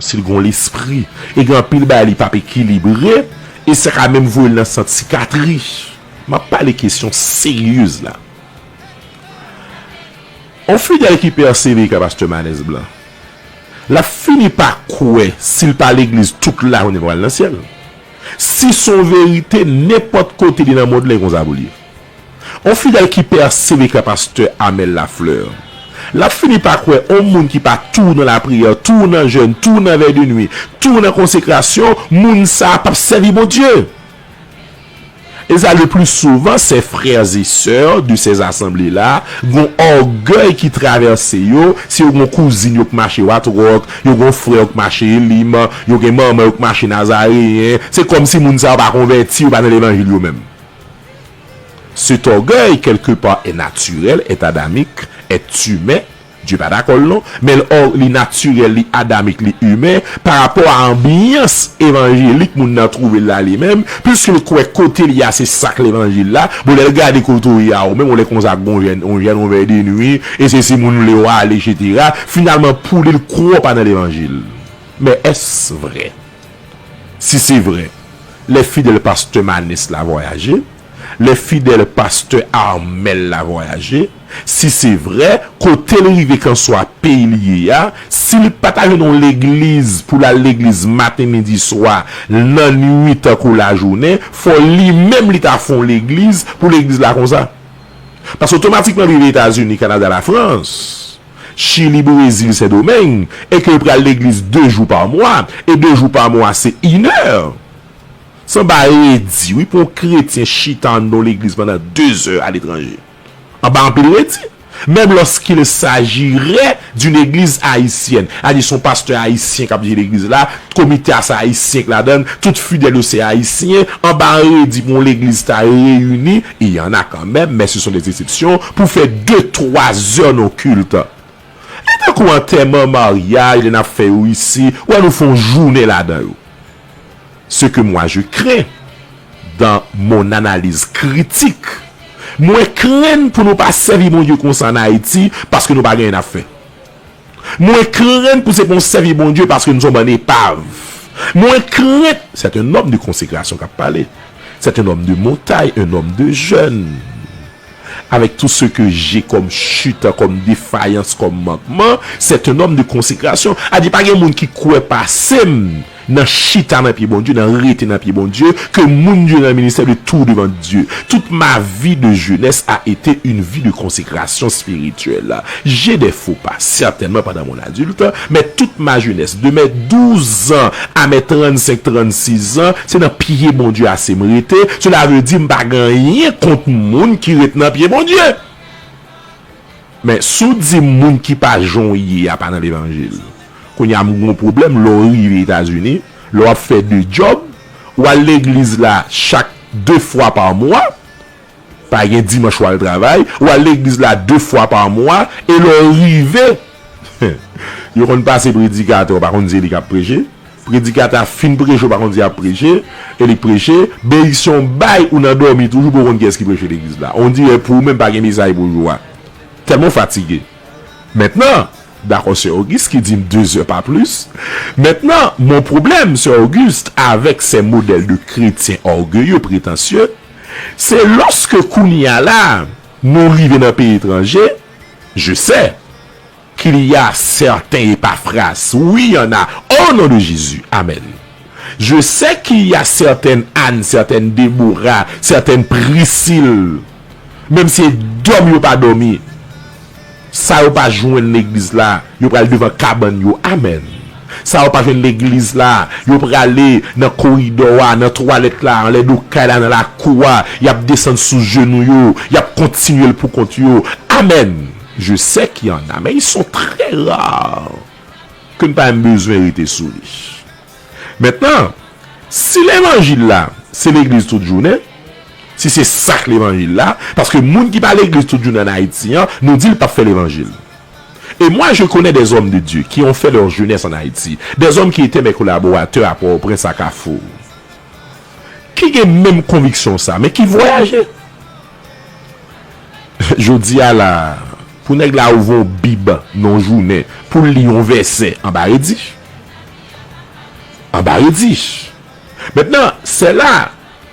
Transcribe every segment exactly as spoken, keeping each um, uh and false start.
si l gen yon lespri. E gen anpil bagay li p ap ekilibre, e sa ka menm voye l nan sant sikatri. M ap pale kesyon seryez la. On fidèl ki pèsevere ka pastè Manès Blanc, l ap fini pa kwè si l pa legliz tout lajounen l pral nan syèl. Si se yon verite, nenpòt kote li nan mond lan, e konsa pou l ye. On fidèl ki pèsevere ka pastè Amel Lafleur, l ap fini pa kwè on moun ki pa tou nan lapriyè, tou nan jèn, tou nan vè de nwi, tou nan konsekrasyon, moun sa a p ap sèvi Bondye. E sa, le plus souvent, ces frères et sœurs de ces assemblées-là gon ògèy ki travèse yo, si yo gon kouzin yo k mache Watròk, yo gon frè yo k mache Elim, yo gen manman yo k mache Nazareyen, se kòmsi moun sa yo pa konvèti, yo pa nan levanjil yo menm. Cet orgueil, quelque part, est naturel, est adamique, est humain. Dye pa dakò l non, men l, li natirèl, li adamik, li imen, pa rapò a anbyans evanjelik moun nan twouve l la li menm, piske l kwè kote l ye a se sa k levanjil la, bon, lè l gade kote w ye a ou menm, ou lè konsa k gon jèn, yon jèn yon vè de nwi, e se si moun vle w ale, etsetera, finalman, pou li, l kwè w pa nan levanjil. Men èske vrè? Si se vrè, lè fidèl pastè Manès la vwayaje, lè fidèl pastè Armel la vwayaje, si se vrè, kote l rive kanswa peyi l ye a, si l pa ta jwenn yon legliz pou l al legliz maten, midi, swa, nan nwit tankou lajounen, fò li menm li ta fè yon legliz pou legliz la konsa. Paske otomatikman l rive Etazini, Kanada, Lafrans, Chili, Brezil, Sendomeng, e ke l pral legliz de jou pa mwa, e de jou pa mwa se inè. Sanba redi, wi, pou yon kretyen chita anndan yon legliz pandan de zè aletranje. Anba anpil redi. Même lorsqu'il s'agirait d'une église haïtienne, a di se yon pastè ayisyen k ap dirije legliz la, komite a se ayisyen k ladan l, tout fidèl yo se ayisyen, anba redi pou yon legliz ta reyini, il y en a quand même, mais ce sont des exceptions, pou fè de twa zè nan yon kilt. E tankou antèman, maryaj, lè n ap fè yo isi, ou wè nou fè yon jounen ladan yo. Ce que moi je crains dans mon analyse critique, mwen krenn pou nou pa sèvi Bondye konsa ann Ayiti, paske nou pa gen anyen n ap fè. Mwen krenn pou se pa yon sèvi Bondye paske nou se yon bann epav. Mwen krenn, c'est un homme de consécration k ap pale. C'est un homme de montagne, un homme de jeûne. Avec tout ce que j'ai comme chute, comme défaillance, comme manquement, c'est un homme de consécration. A di, pa gen moun ki kwè pase m nan chita nan pye Bondye, nan rete nan pye Bondye, ke moun Dye nan ministè de tout devant Dieu. Toute ma vie de jeunesse a été une vie de consécration spirituelle. J'ai des faux pas, certainement pendant mon adulte, mais toute ma jeunesse, de mes douze ans à mes trente-cinq, trente-six ans, se nan pye Bondye ase m rete. Cela veut dire m pa gen anyen kont moun ki ret nan pye Bondye. Men si w di m moun ki pa jan w ye a pa nan levanjil, kounye a m gen yon pwoblèm lè w rive Etazini, lè w ap fè de djòb, w al legliz la chak de fwa pa mwa, pa gen dimanch w al travay, w al legliz la de fwa pa mwa, e lè w rive, yo konn pase predikatè, w pa konn se li k ap preche. Predikatè a fin preche, w pa konn si y ap preche, e li k preche, benediksyon bay ou nan dòmi toujou, pou w konn kiyès ki preche legliz la. On dirè pou ou menm pa gen mesaj pou jou a. Tèlman w fatige. Mentnan, dakò, sè Auguste ki di m deux heures, pas plus. Maintenant, mon problème, sè Auguste, avec ces modèles de chrétiens orgueilleux, prétentieux, se lòske kounye a la, nou rive nan peyi etranje, je sais, qu'il y a certains Epaphras. Oui, il y en a. Au nom de Jésus. Amen. Je sais qu'il y a certaines Anne, certaines Déborah, certaines Priscille. Menm si dòmi yo pa dòmi, sa yo pa jwenn legliz la, yo pral devan kabann yo. Amen. Sa yo pa jwenn legliz la, yo prale nan koridò a, nan twalèt la, anlè do kay la, nan lakou a, y ap desann sou jenou yo, y ap kontinye l pou kont yo. Amen. Je sais qu'il y en a, mais ils sont très rares ke n pa menm bezwen rete sou li. Mentnan, si levanjil la se legliz tout jounen, si se sa k levanjil la, paske moun ki pa legliz tout jounen ann Ayiti an, nou di l p ap fè levanjil. Et moi, je connais des hommes de Dieu qui ont fait leur jeunesse en Haïti, des hommes qui étaient mes collaborateurs à Port-au-Prince, à Kafou, ki gen menm konviksyon sa, men ki vwayaje. Jodi a la, pou nèg la ouvri yon Bib nan yon jounen, pou l li yon vèsè anba redi, anba redi. Maintenant, c'est là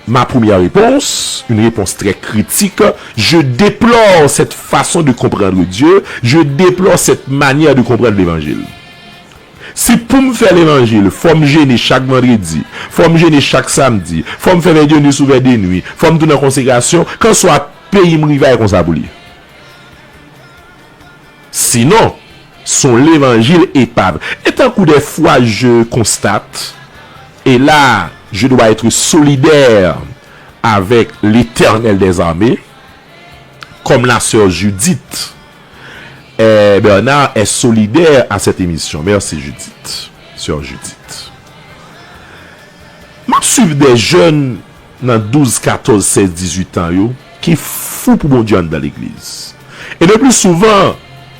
ma première réponse, une réponse très critique. Je déplore cette façon de comprendre Dieu, je déplore cette manière de comprendre l'évangile. Si pou m fè levanjil, fò m jene chak vandredi, fò m jene chak samdi, fò m fè vè de nwi sou vè de nwi, fò m tounen an konsekrasyon, kanswa peyi m rive a konsa pou li. Sinon, son levanjil epav. E tankou des fois je constate, et là, je dois être solidaire avec l'Éternel des armées, comme la sœur Judith, euh, Bernard est solidaire à cette émission. Merci Judith, sœur Judith. M ap swiv des jeunes nan douz, katòz, sèz, dizuit an yo, ki fou pou Bondye anndan legliz. Et le plus souvent,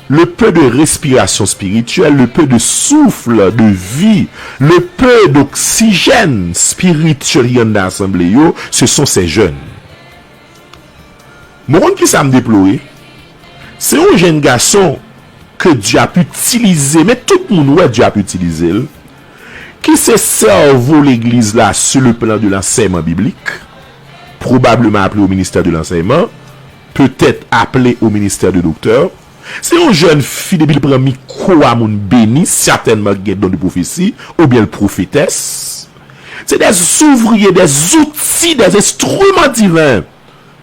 le peu de respiration spirituelle, le peu de souffle de vie, le peu d'oxygène spirituel ki anndan asanble yo, ce sont ces jeunes. Mwen konn kisa m deplore. Se yon jèn gason ke Dye ap itilize, men tout moun wè Dye ap itilize l, ki se sèvo legliz la sur le plan de l'enseignement biblique, probablement appelé au ministère de l'enseignement, peut-être appelé au ministère de docteur. Se yon jèn fi, depi l pran mikwo a, moun beni, sètènman gen don de pwofesi, oubyen l pwofetès. Se des ouvriers, des outils, des instruments divins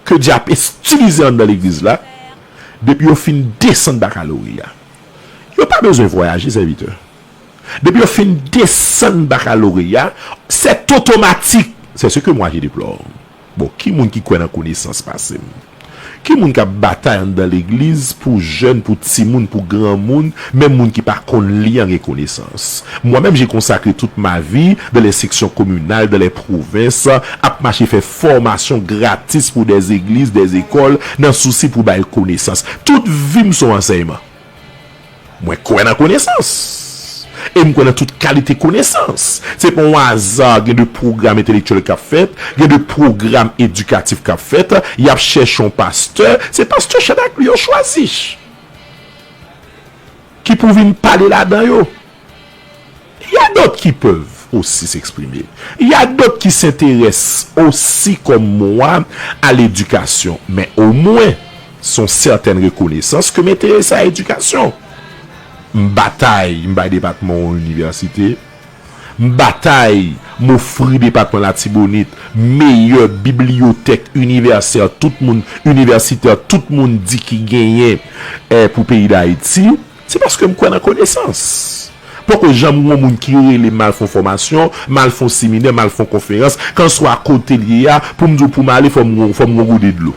ke Dye ap itilize anndan legliz la, depi yo fin desann bakaloreya. Yo pa bezwen vwayaje, sèvitè. Depi yo fin desann bakaloreya, c'est automatique. C'est ce que moi je déplore. Bon, ki moun ki kwè nan konesans pase m? Ki moun k ap batay anndan legliz pou jèn, pou timoun, pou granmoun, menm moun ki pa konn li an gen konesans? Moi-même, j'ai consacré toute ma vie dans les sections communales, dans les provinces, ap mache fè fòmasyon gratis pou des églises, des écoles, nan sousi pou bay konesans. Tout vi m se yon ansèyman. Mwen kwè nan konesans. E m kwè nan tout kalite konesans. Se pa yon aza, gen de pwogram entelektyèl k ap fèt, gen de pwogram edikatif k ap fèt, y ap chèche yon pastè, se pastè Chad ak li yo chwazi. Ki pou vin pale ladan yo. Il y a d'autres qui peuvent aussi s'exprimer. Il y a d'autres qui s'intéressent aussi, comme moi, à l'éducation. Mais au moins, c'est une certaine reconnaissance que m'intéresser à l'éducation. M batay, m bay depatman yon inivèsite. M batay, m ofri depatman Latibonit meyè bibliyotèk inivèsè, tout moun, inivèsitè, tout moun di ki genyen, eh, pou peyi Dayiti. Se paske m kwè nan konesans. Poko janm gen yon moun ki rele m al fè yon fòmasyon, m al fè yon seminè, m al fè yon konferans, kanswa kote l ye a, pou m di w pou m ale, fò m, fò m gen yon gode dlo.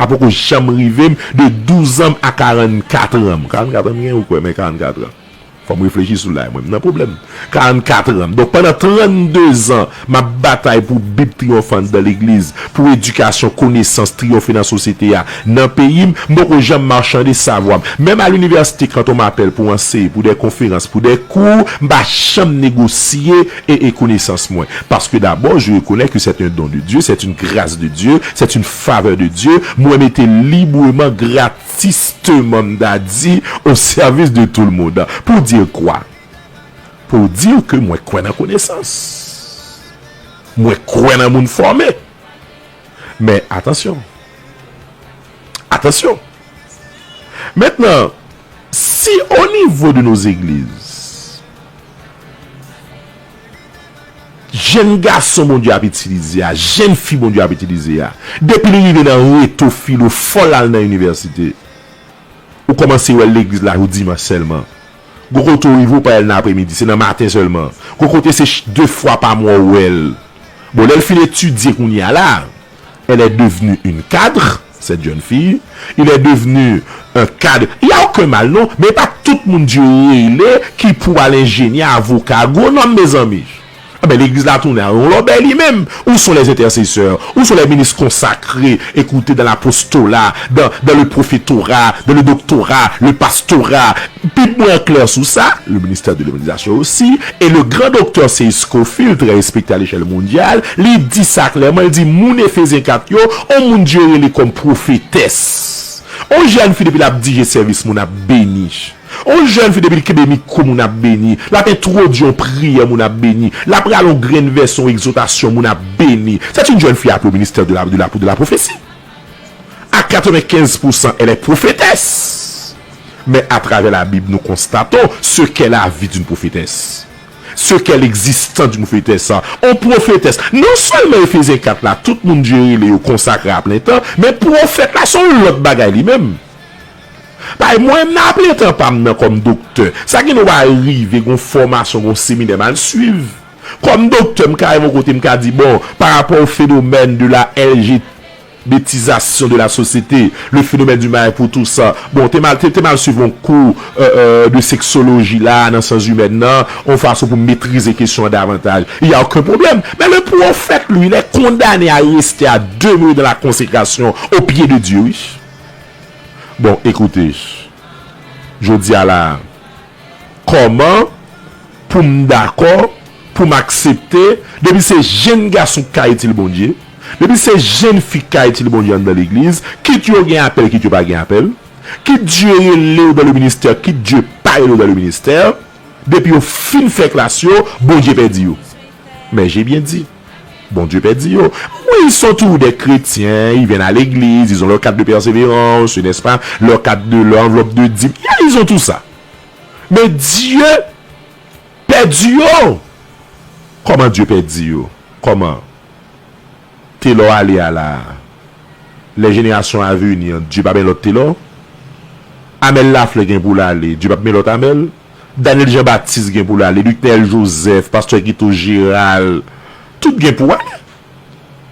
A poko janm rive m de douz an a karannkat an. Karannkat an m gen, ou kwè, men karannkat an. Fò m reflechi sou l la, mwen, m nan pwoblèm. Karannkat an. Donk, pandan trannde zan, m ap batay pou Bib triyonfan anndan legliz, pou edikasyon, konesans triyonfe nan sosyete a, nan peyi m, m poko janm machande savwa m. Menm a linivèsite, quand on m'appelle pou anseye, pou de konferans, pou de kou, m pa janm negosye e, e konesans mwen. Parce que d'abord, je reconnais que c'est un don de Dieu, c'est une grâce de Dieu, c'est une faveur de Dieu. Mwen mete libreman, gratis, tristement, m ta di, au service de tout le monde. Pour dire quoi? Pour dire que mwen kwè nan konesans. Mwen kwè nan moun fòme. Men atansyon. Atansyon. Maintenant, si au niveau de nos églises, jèn gason Bondye ap itilize a, jèn fi Bondye ap itilize a, depi li rive nan reto filo, fò l al nan inivèsite, ou kòmanse wè l legliz la jou dimanch sèlman. Gwo kote w rive, ou pa wè l nan apremidi, se nan maten sèlman. Gwo kote se ch-, de fwa pa mwa w wè l. Bon, lè l fin etidye kounye a la, elle est devenue une cadre, cette jeune fille. Il est devenu un cadre. Il y a aucun mal, non, men pa tout moun Dye rele ki pou al enjenyè, avoka, agwonòm, mezanmi. Enben, legliz la tounen a yon lòbèy li menm. Où sont les intercesseurs? Où sont les ministres consacrés? Écoutez, dans l'apostolat, dans, dans le prophétorat, dans le doctorat, le pastorat. Bib mwen klè sou sa, le ministère de l'évangélisation aussi, et le grand docteur Seymour Scofield, très respecté à l'échelle mondiale, li di sa klèman, li di moun Efezyen kat yo, on moun Dye rele kòm pwofetès. On jèn fi depi l ap dirije sèvis moun ap beni. Yon jèn fi depi l kenbe mikwo moun ap beni, l ap entwodui yon priyè moun ap beni, l ap rale yon grenn vèsyon, yon egzòtasyon moun ap beni. C'est une jeune fille appelée au ministère de la, de la, de la prophétie. À quatre-vingt-quinze pour cent, elle est prophétesse. Mais à travers la Bible, nous constatons ce qu'est la vie d'une prophétesse. Ce qu'est l'existence d'une prophétesse. Yon pwofetès, non sèlman Efezyen kat la, tout moun Dye rele yo konsakre a plen tan, men pwofèt la se yon lòt bagay li menm. Bay mwen, m nan plen tan pa m nan kòm doktè. Sa gen dwa rive, gon fòmasyon, gon seminè m al swiv. Kòm doktè, m ka rive yon kote, m ka di, bon, pa rapò au phénomène de la L G B T, bétisation de la société, le phénomène du mariage pour tous. Bon, te m al, te, te m al swiv yon kou, euh, euh, de seksoloji la, nan syans imèn nan, yon fason pou m metrize kesyon an davantaj. Il y a aucun problème. Mais le prophète, lui, il est condamné à rester à demeurer dans la consécration au pied de Dieu, oui. Bon, écoutez, jodi a la, kòman pou m dakò, pou m aksepte, depi se jenn gason k ka itil Bondye, depi se jenn fi k ka itil Bondye anndan legliz, kit yo gen apèl, kit yo pa gen apèl, kit Dye rele yo dans le ministère, kit Dye pa rele yo dans le ministère, depi yo fin fè klas yo, Bondye pèdi yo. Mais j'ai bien dit, Bondye pèdi yo. Oui, ils sont tous des chrétiens, ils viennent à l'église, ils ont leur carte de persévérance, n'est-ce pas, leur carte de, leur enveloppe de dîme, ils ont tout ça. Men Dye pèdi yo. Kòman Dye pèdi yo? Kòman? Telor ale a la. Les générations à venir, Dye p ap gen lòt Telor? Amel Lafleur gen pou l ale, Dye p ap gen lòt Amel? Daniel Jean Baptiste gen pou l ale, Lucknel Joseph, pastè Guito Gérald, tout gen pou ale.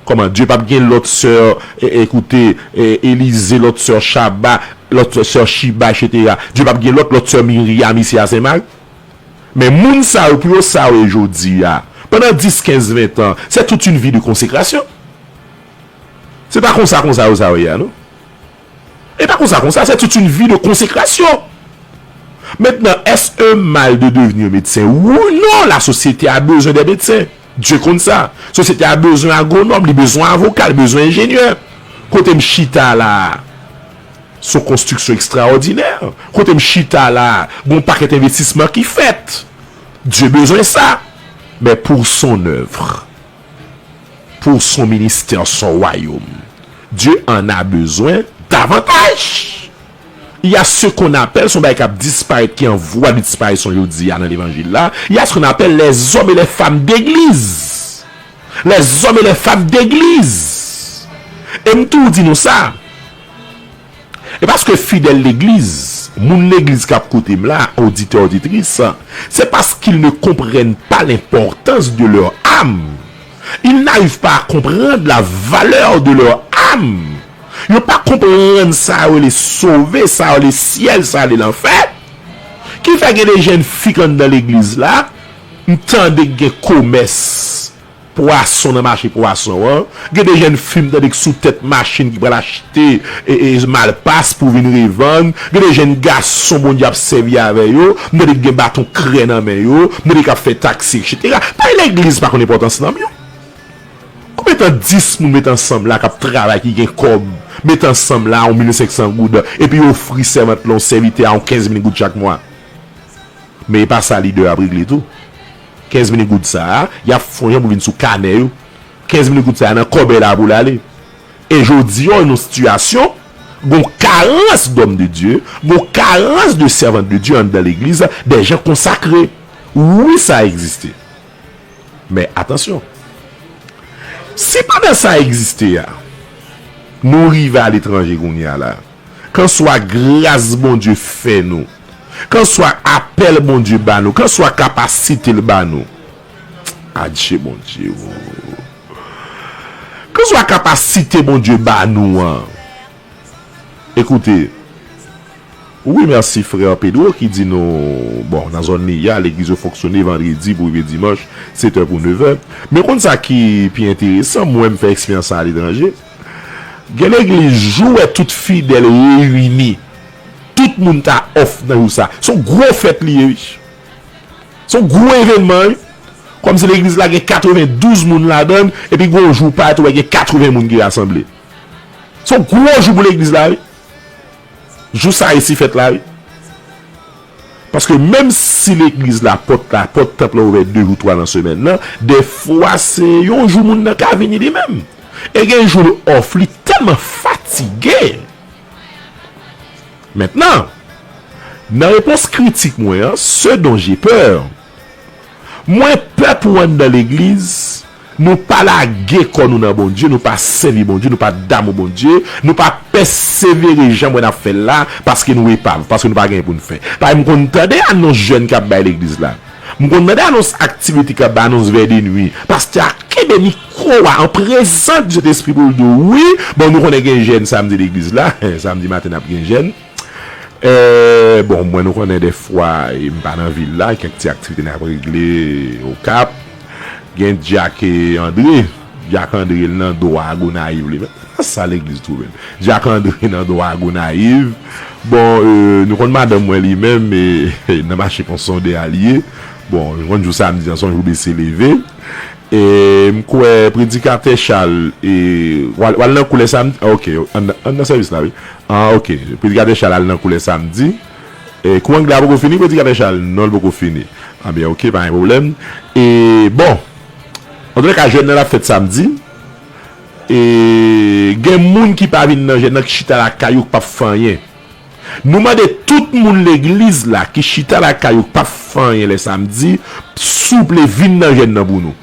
Kòman, Dye p ap gen lòt sè, e, e, koute, e, Elize, lòt sè Chaba, lòt sè Chiba, etsetera. Dye p ap gen lòt, lòt sè Miryam isi a Senmak? Men moun sa yo, pou yo sa yo ye jodi a, pandan dis, kenz, ven tan, c'est toute une vie de consécration. Se pa konsa, konsa yo sa yo ye a, non. E pa konsa, konsa, c'est toute une vie de consécration. Maintenant, est-ce un mal de devenir médecin? Oui, non, la société a besoin des médecins. Dye konn sa. Sosyete a bezwen agwonòm, li bezwen avoka, li bezwen enjenyè. Kote m chita la, se yon konstriksyon ekstraòdinè. Kote m chita la, gon pakèt envestisman ki fèt. Dye bezwen sa. Men pour son œuvre, pour son ministère, son royaume, Dieu en a besoin davantage. Il y a ce qu'on appelle, se yon bagay k ap disparèt, ki an vwa de disparisyon jodi a nan levanjil la. Il y a ce qu'on appelle les hommes et les femmes d'église. Les hommes et les femmes d'église. E m tou di nou sa. E paske fidèl legliz, moun legliz k ap koute m la, oditè, oditris, c'est parce qu'ils ne comprennent pas l'importance de leur âme. Ils n'arrivent pas à comprendre la valeur de leur âme. Yo pa konprann sa yo rele sove, sa yo rele syèl, sa yo rele lanfè. Ki fè gen de jèn fi k anndan legliz la, m tande gen komès pwason nan mache pwason an. Gen de jèn fi m tande k sou tèt machin ki pral achte e, e, malpas pou vin revann. Gen de jèn gason Bondye ap sèvi avè yo. M tande k gen baton krè nan men yo. M tande k ap fè taksi, etsetera. Bay legliz pa konn enpòtans nanm yo. Konbyen tan dis moun met ansanm la k ap travay, ki gen kòb, met ansanm la yon mil senk san goud, epi yo ofri sèvant lan, yon sèvitè a yon kenz mil goud chak mwa? Men e pa sa lidè a ap regle tou. Kenz mil goud sa a, y ap fè yon jan pou vin sou kanè yo. Kenz mil goud sa a, nan kòbèy la pou l ale. E jodi a, nou nan sitiyasyon, gon karans d'hommes de Dieu, gon karans de servantes de Dieu anndan legliz, des gens consacrés. Wi, sa egziste. Men atansyon. Si pandan sa egziste a, nou rive aletranje kounye a la, kanswa gras Bondye fè nou, kanswa apèl Bondye ba nou, kanswa kapasite l ba nou. Adje Bondye, o. Kanswa kapasite Bondye ba nou an. Ekoute, wi, mèsi frè Pedro ki di nou, bon, nan zòn li a, legliz yo fonksyone vandredi pou rive dimanch, sèt è pou nèf è. Men konn sa ki pi enteresan, mwen m fè eksperyans sa aletranje. Gen legliz, jou w wè tout fidèl reyini, tout moun ta off nan jou sa. Se yon gwo fèt li ye, wi. Se yon gwo evènman, wi. Kòmsi legliz la gen katrevendouz moun ladan l, epi gon jou w parèt ou wè gen katreven moun ki rasanble. Se yon gwo jou pou legliz la, wi. Jou sa resi fèt la, wi. Paske menm si legliz la, pòt la, pòt tanp lan ouvè de jou, twa nan semèn nan, dèfwa se yon jou moun nan ka vini li menm. E gen jou l off, li tèlman fatige. Mentnan, nan repons kritik mwen an, ce dont j'ai peur, mwen pè pou anndan legliz, nou pa lage kò nou nan Bondye, nou pa sèvi Bondye, nou pa damou Bondye, nou pa pèsevere jan mwen ap fè l la, paske nou epav, paske nou pa gen pou n fè. Paske m konn tande anons jèn k ap bay legliz la. M konn tande anons aktivite k ap bay anons vè de nwi. Pastè a kenbe mikwo a an prezans di Sentespri pou l di w, wi, bon, nou konnen gen jèn samdi legliz la, samdi maten n ap gen jèn. E, bon, mwen nou konnen dèfwa, e, m pa nan vil la, kèk ti aktivite n ap regle Okap. Gen Dyak, e, Andre, Dyak Andre l nan dwa Gonayiv li menm. Sa legliz twouve l. Dyak Andre nan dwa Gonayiv. Bon, e, nou konn madanm mwen li menm, e, nan mache Pon Sonde a li ye. Bon, nou konn jou samdi an se yon jou bese leve. E m kwè predikatè Chal, e, w al, w al nan kou lè samdi. Ah, ok, ann, ann nan sèvis la, wi. Ah, ok. Predikatè Chal al nan kou lè samdi. E, kou angle a poko fini, predikatè Chal? Non, l poko fini. Ah, byen, ok, pa gen pwoblèm. E, bon, antouka, jèn nan ap fèt samdi. E, gen moun ki pa vin nan jèn nan, ki chita lakay yo, k p ap fè anyen. Nou mande tout moun legliz la ki chita lakay yo, k p ap fè anyen lè samdi, souple, vin nan jèn nan pou nou.